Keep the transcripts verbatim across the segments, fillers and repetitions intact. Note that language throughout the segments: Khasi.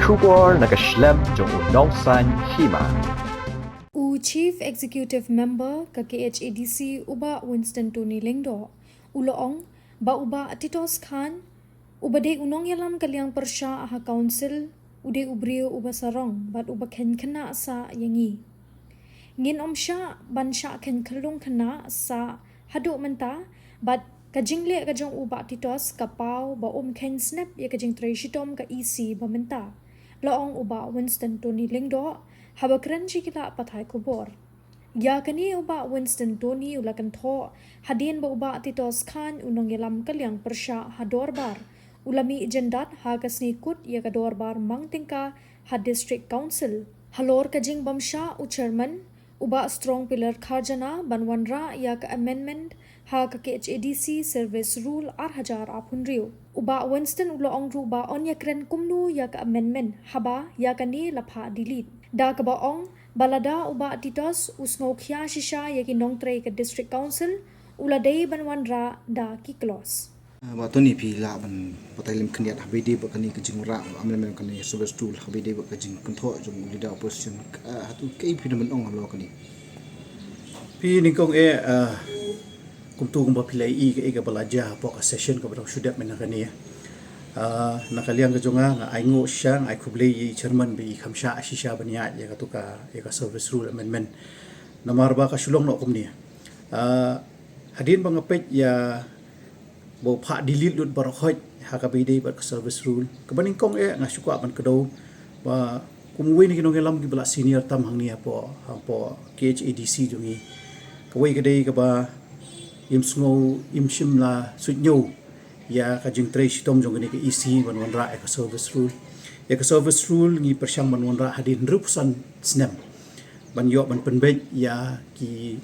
Khubor na ka shlem jong u nongsaiñ hima. U Chief Executive Member ka K H A D C u Bah Winston Tony Lyngdoh u la ong ba u Bah Titos Chyne uba dei u nongïalam ka liang pyrshah ha council u dei u briew uba sarong bad uba kheiñ khynnah sah ïa ngi. Ngin ym shah ban shah kheiñ khyllung khynnah sah haduh mynta bad ka jingleh ka jong u Bah Titos ka paw ba um kheiñ snep ïa ka jingtrei shitom ka E C ba mynta, la ong u Bah Winston Tony Lyngdoh haba kren sha ki lad pathai khubor. Ïa kane u Bah Winston Tony u la kynthoh hadien ba u Bah Titos Chyne u nongïalam ka liang pyrshah ha dorbar u la mih jyndat ha ka sngi kut ïa ka dorbar mang tyngka ha District Council. Halor ka jingbym shah u chairman, u Bah Strong Pillar Kharjana ban wanrah ïa ka amendment ha ka K H A D C Service Rule ar hajar arphew hynriew. U Bah Winston u la ong ruh ba yn ïakren kumno ïa ka amendment haba ïa kane la phah delete. Da kaba ong ba lada u Bah Titos u sngewkhia shisha ïa ki nongtrei ka District Council u la dei ban wanrah da ki clause. Ah, Bah Tony, phi lah ban batai lem khyndiat haba ïadei bad kane ka jingwanrah amendment kane Service Rule haba ïadei bad ka jingkynthoh jong u Leader Opposition, ah, hato kaei phi dang ban ong halor kane? Phi nyngkong eh, ah, kumto kumba phi la ïohi kaei kaba la jia hapoh ka session kaba dang shu dep mynta kane. Ah, na ka liang ka jong nga, nga ai nguh shisha, nga ai khublei ïa i chairman ba i kham shah shisha ban ïaid ïa kato ka, ïa ka Service Rule Amendment. Namar ba ka shu long noh kumne. Ah, hadien ba nga peit ïa ba u phah delete lut baroh khoit ha kaba ïadei bad ka Service Rule. Kaba nyngkong eh nga shu kwah ban kdew ba kum uwei na ki nongïalam kiba la senior tam hangne hapoh, hapoh K H A D C jong ngi. Kawei ka dei kaba im sngew, im shym la suidñiew ïa ka jingtrei shitom jong kane ka E C ban wanrah ïa ka Service Rule. Ïa ka Service Rule ngi pyrshang ban wanrah hadien hynriewphew san snem ban ïoh ban pynbeit ïa ki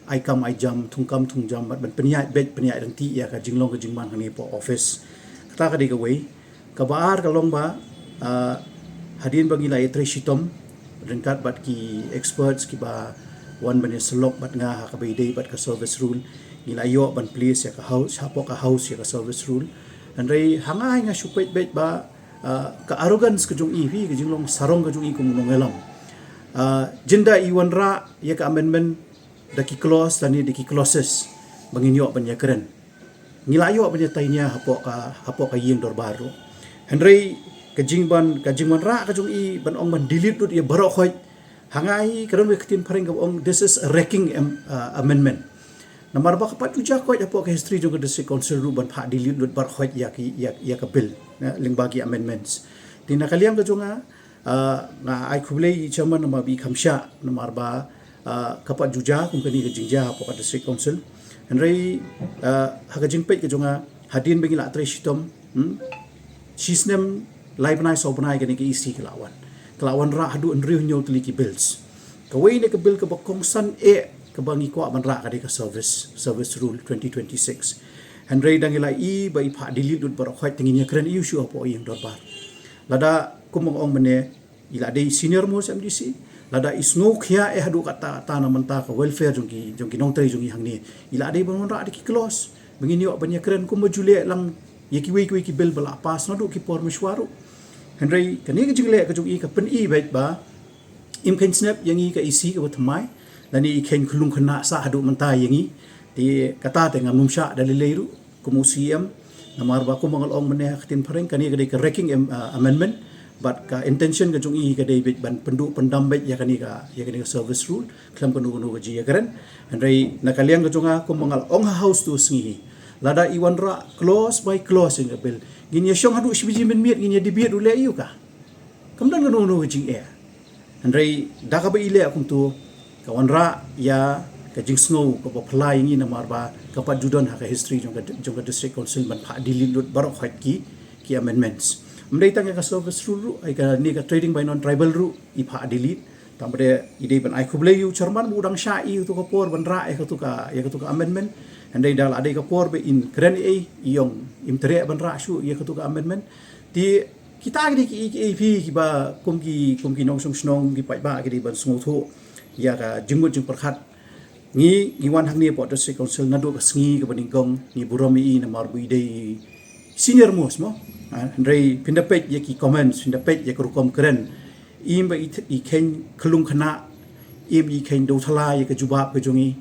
ai kam ai jam, thung kam thung jam, bad ban pynïaid beit pynïaid ryntih ïa ka jinglong ka jingman hangne hapoh office. Kata ka dei kawei. Kaba ar ka long ba, ah, hadien ba ngi la ïatrei shitom ryngkat bad ki experts kiba wan ban ïasyllok bad nga ha kaba ïadei bad ka Service Rule, ngi la ïoh ban place ïa ka House, hapoh ka House ïa ka Service Rule. Hynrei ha nga nga shu peit beit ba, ah, ka arrogance ka jong i, phi, ka jinglong sarong ka jong i kum u nongïalam. Ah, ynda i wanrah ïa ka amendment da ki clause lane da ki clauses ba ngin ïoh ban ïakren, ngi la ïoh ban ïatai nia hapoh ka, hapoh ka ïing dorbar ruh. Hynrei ka jingban, ka jingwanrah ka jong i ban ong ban delete lut ïa baroh khoit, ha nga i ka don ka ktien phareng kaba ong, this is a wrecking am-, uh, amendment. Namar ba ka pat ju jia khoit hapoh ka history jong ka District Council ruh ban phah delete lut baroh khoit ïa ki, ïa, ïa ka bill, eh, lyngba ki amendments. Te na ka liang ka jong nga, ah, nga ai khublei ïa i chairman namar ba i kham shah, namar ba, ah, ka pat ju jia kum kane ka jingjia hapoh ka District Council. Hynrei, ah, ha ka jingpeit ka jong nga, hadien ba ngi la trei shitom, hmm, shisnem lai bnai saw bnai kane ka E C ka la wan, ka la wanrah haduh hynriew hynñiew tylli ki bills. Kawei na ka bill kaba kongsan eh kaba ngi kwah ban rah ka dei ka Service, Service Rule twenty twenty-six. Hynrei da ngi la ïohi ba i phah delete lut baroh khoit, te ngin ïakren aïu shuh hapoh ïing dorbar? Lada kum ba nga ong mynne, i la dei senior most M D C, lada i sngewkhia eh haduh katta katta na bynta ka welfare jong ki, jong ki nongtrei jong ngi hangne, i la dei ban wanrah da ki clause ba ngin ïoh ban ïakren kumba ju leh lang ïa kiwei kiwei ki bill ba la pass naduh ki por mynshuwa ruh. Hynrei kane ka jingleh ka jong i ka pyni beit ba im kheiñ snep ïa ngi ka E C kaba thymmai, lane i kheiñ khyllung khynnah sah haduh mynta ïa ngi. Te kata te ngam nym shah da lei lei ruh kum u C M, namar ba kum ba nga la ong mynne ha ka ktien phareng, kane ka dei ka wrecking am-, ah, amendment. Bad ka intention ka jong i ka dei beit ban pynduh pyndam beit ïa kane ka, ïa kane ka Service Rule khlem kano kano ka jingïakren. Hynrei na ka liang ka jong nga, kum ba nga la ong ha House tu sngi hi, lada i wanrah clause by clause ïa ka bill, ngin ïa shong haduh shi baje mynmiet ngin ïa debate ruh leh aïu ka. Kam don kano kano ka jingeh. Hynrei da kaba i leh kumto, ka wanrah ïa ka jingsngew kaba phylla ïa ngi namar ba ka pat ju don ha ka history jong ka, jong ka District Council ban phah delete lut baroh khoit ki, ki amendments. Ym dei tang ïa ka Service Rule ruh, ïa kane ka Trading by Non-Tribal ruh i phah delete. Tang ba dei i dei ban ai khublei ïa u chairman ba u dang shah ïa kato ka por ban rah ïa kato ka, ïa kato ka amendment. Hynrei da la dei ka por ba in kren ei, i ong im treh ban rah shuh ïa kato ka amendment. Te kita ki dei kiei kiei phi kiba kum ki, kum ki nongshong shnong, ki paidbah ki dei ban sngewthuh ïa ka jingmut jingpyrkhat. Ngi, ngi wan hangne hapoh District Council naduh ka sngi kaba nyngkong, ngi burom ïa i namar ba i dei senior most mo. Hynrei phin da peit ïa ki comments, phin da peit ïa ka rukom kren, im ba i kheiñ khlung khynnah, im i kheiñ dewthala ïa ka jubab ka jong i.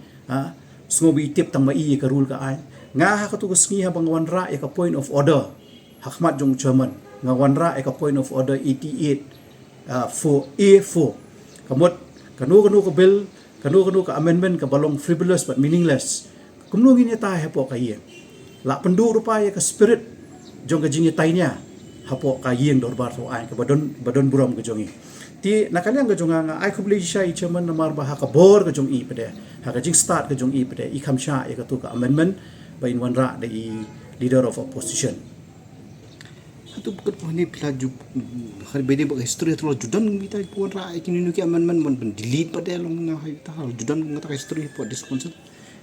Sngew ba i tip tang ma i ïa ka rule ka aiñ. Nga ha katu ka sngi haba nga wanrah ïa ka point of order ha khmat jong u chairman, nga wanrah ïa ka point of order eighty eight four A four. Ka mut kano kano ka bill, kano kano ka amendment kaba long frivolous bad meaningless, kumno ngin ïatai hapoh ka ïing? Lah pynduh ruh pat ïa ka spirit jong ka jingïatai nia hapoh ka ïing dorbar thaw aiñ kaba don, ba don burom ka jong i. Te na ka liang ka jong nga, nga ai khublei shisha ïa i chairman namar ba ha ka bor ka jong i pat de, ha ka jingstad ka jong i pat de, i kham shah ïa katu ka amendment ba in wanrah da i leader of opposition. Hatu bukut ko ni pila ju, har bede ba history tu la ju don bita ko wanrah ïa kino kino ki amendment ban delete pat de long na hai ta, la ju don nga ta history po this council.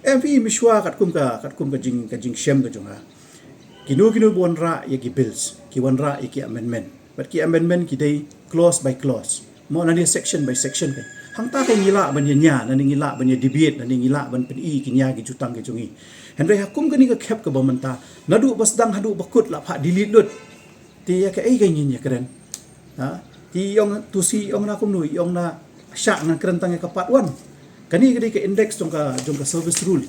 Em phi, mishwa katkum ka, katkum ka jing, ka jingshem ka jong nga. Kino kino ba wanrah ïa ki bills, ki wanrah ïa ki amendment. Bad ki amendment ki dei clause by clause mo, lane section by section kan. Hangta kan ngi lah ban ïa nia, lane ngi lah ban ïa debate, lane ngi lah ban pyni ki nia ki jutang ki jong i. Hynrei ha kum kane ka khep kaba mynta, naduh ba sdang haduh ba kut lah phah delete lut. Te ïa kaei kan ngin ïa kren? Ha? Te i ong tu si i ong na kumno, i ong na shah ngan kren tang ïa ka part one. Kane ka dei ka index jong ka, jong ka service rule.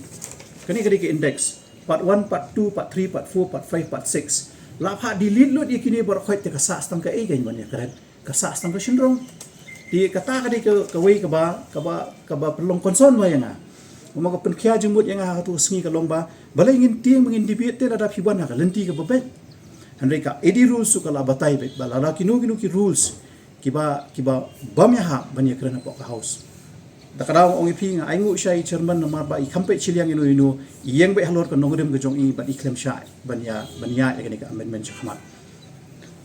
Kane ka dei ka index. Part one, part two, part three, part four, part five, part six. Lah phah delete lut ïa kine baroh khoit te ka sah tang kaei kan ban ïa kren? Ka sah tang ka shynrong. Te kata ka dei ka, kawei kaba, kaba, kaba pynlong concern ba ïa nga. Kumba ka pynkhia jingmut ïa nga ha tu sngi ka long ba, balei ngin tieng ba ngin debate te lada phi wan ha ka lynti kaba beit. Hynrei ka A D rules tu ka la batai beit ba lada kino kino ki rules kiba, kiba bym ïahap ban ïa kren hapoh ka house. Da ka daw ong ïa phi, nga ai nguh sha i chairman namar ba i kham peit shiliang ïano ïano, i ïeng beit halor ka nongrim ka jong i bad i khlem shah ban ïa, ban ïa ïa kane ka amendment sha khmat.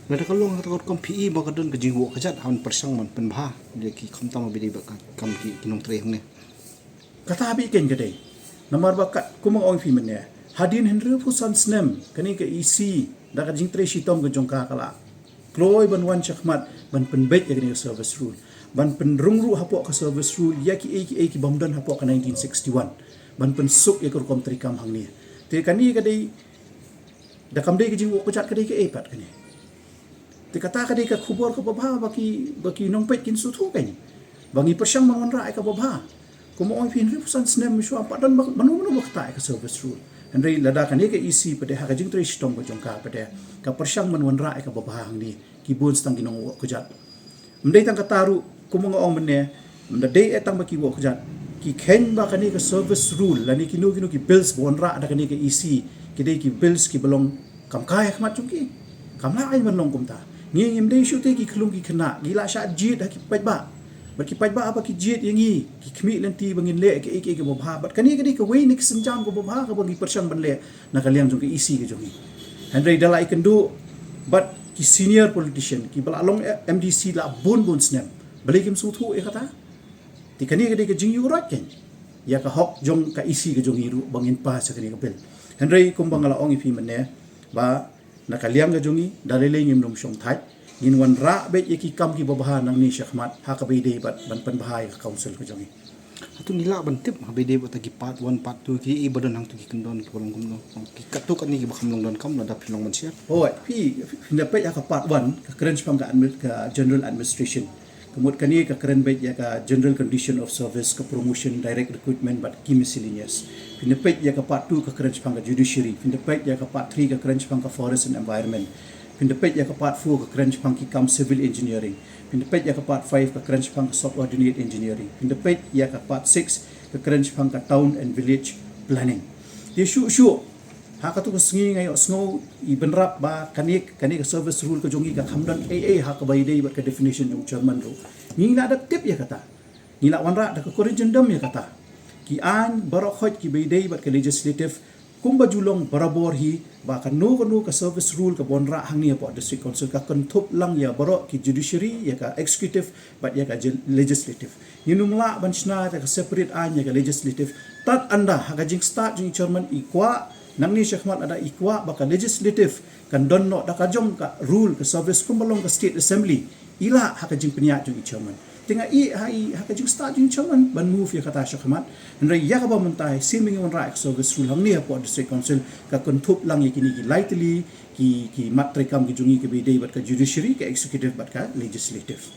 Lada ka long ha ka rukom phi i ba ka don ka jingwoh ka jat, ha ban pyrshang ban pynbha ïa ki khamtam ba dei ba ka kam ki, ki nongtrei hangne. Kata beit kan ka dei. Namar ba kat, kumba nga ong ïa phi mynne, hadien hynriewphew san snem kane ka E C da ka jingtrei shitom ka jong ka ka la kloi ban wan sha khmat ban pynbeit ïa kane ka service rule, ban pynrung ruh hapoh ka service rule ïa kiei kiei ki bym don hapoh ka nineteen sixty-one, ban pynsuk ïa ka rukom treikam hangne. Te kane ka dei, da kam dei ka jingwoh ka jat ka dei kaei pat kane? Te kata ka dei ka khubor kaba bha ba ki, ba ki nongpeit kin sngewthuh kan, ba ngi pyrshang ban wanrah ïa kaba bha. Kumba ong ïa phi, hynriewphew san snem mishwa ym pat don ba, mano mano ba ktah ïa ka service rule. Hynrei lada kane ka E C pat de ha ka jingtrei shitom ka jong ka pat de, ka pyrshang ban wanrah ïa kaba bha hangne, ki bun tang ki nongwoh ka jat. Ym dei tang kata ruh, kumba nga ong mynne, ym da dei eh tang ba ki woh ka jat, ki kheiñ ba kane ka service rule lane kino kino ki bills ba wanrah da kane ka E C ki dei ki bills kiba long kam kai ha khmat jong ki. Kam lah ban long kumta. Ngi ngim dei shuh te ki khlung ki khynnah, ngi la shah jied ha ki paidbah. Bad ki paidbah haba ki jied ïa ngi, ki khmih lynti ba ngin leh kiei kiei kiba bha. Bad kane ka dei kawei na ki sienjam kaba bha kaba ngi pyrshang ban leh na ka liang jong ka E C ka jong ngi. Hynrei da la ïakynduh bad ki senior politician kiba la long M D C la bun bun snem, balei kim sngewthuh ïa kata? Te kane ka dei ka jingïuhroit kan ïa ka hok jong ka E C ka jong ngi ruh ba ngin pass ïa kane ka bill. Hynrei kumba nga la ong ïa phi mynne, ba na ka liang ka jong ngi, da lei lei ngim nym shong thait, ngin wanrah beit ïa ki kam kiba bha nangne sha khmat ha kaba ïadei bad ban pynbha ïa ka council ka jong ngi. Hato ngi lah ban tip ha ba ïadei bad ki part one, part two, kiei ba don hangto ki kyndon kiba long kumno? Ki katto katne kiba kham long donkam lada phi long ban share. Oh, phi, phin da peit ha ka part one, ka kren shaphang ka admi-, ka general administration. Ka mut kane ka kren beit ïa ka general condition of service, ka promotion, direct recruitment bad ki miscellaneous. Phin da peit ïa ka part two, ka kren shaphang ka judiciary. Phin da peit ïa ka part three, ka kren shaphang ka forest and environment. Phin da peit ïa ka part four, ka kren shaphang ki kam civil engineering. Phin da peit ïa ka part five, ka kren shaphang ka subordinate engineering. Phin da peit ïa ka part six, ka kren shaphang ka town and village planning. Te shuh shuh ha katu ka sngi nga ïohsngew i bynrap ba kane, kane ka service rule ka jong ngi ka kham don ei ei ha kaba ïadei bad ka definition jong u chairman ruh. Ngi la dep tip ïa kata. Ngi la wanrah da ka corrigendum ïa kata. Ki aiñ baroh khoit kiba ïadei bad ka legislative, kumba ju long barabor hi, ba kano kano ka service rule kaba wanrah hangne hapoh District Council ka kynthup lang ïa baroh ki judiciary, ïa ka executive bad ïa ka je-, legislative. Ngin nym lah ban shna ïa ka separate aiñ ïa ka legislative tad ynda ha ka jingstad jong i chairman i kwah nangne sha khmat, lada i kwah ba ka legislative kan don noh da ka jong ka rule ka service kumba long ka state assembly, i lah ha ka jingpynïaid jong i chairman. Te nga ïeh ha i, ha ka jingstad jong i chairman ban move ïa kata shakhmat. Hynrei ïa kaba mynta hi, sien ba ngi wanrah ïa ka service rule hangne hapoh District Council, ka kynthup lang ïa kine ki lai tylli ki, ki mat treikam ki jong ngi kiba ïadei bad ka judiciary, ka executive bad ka legislative.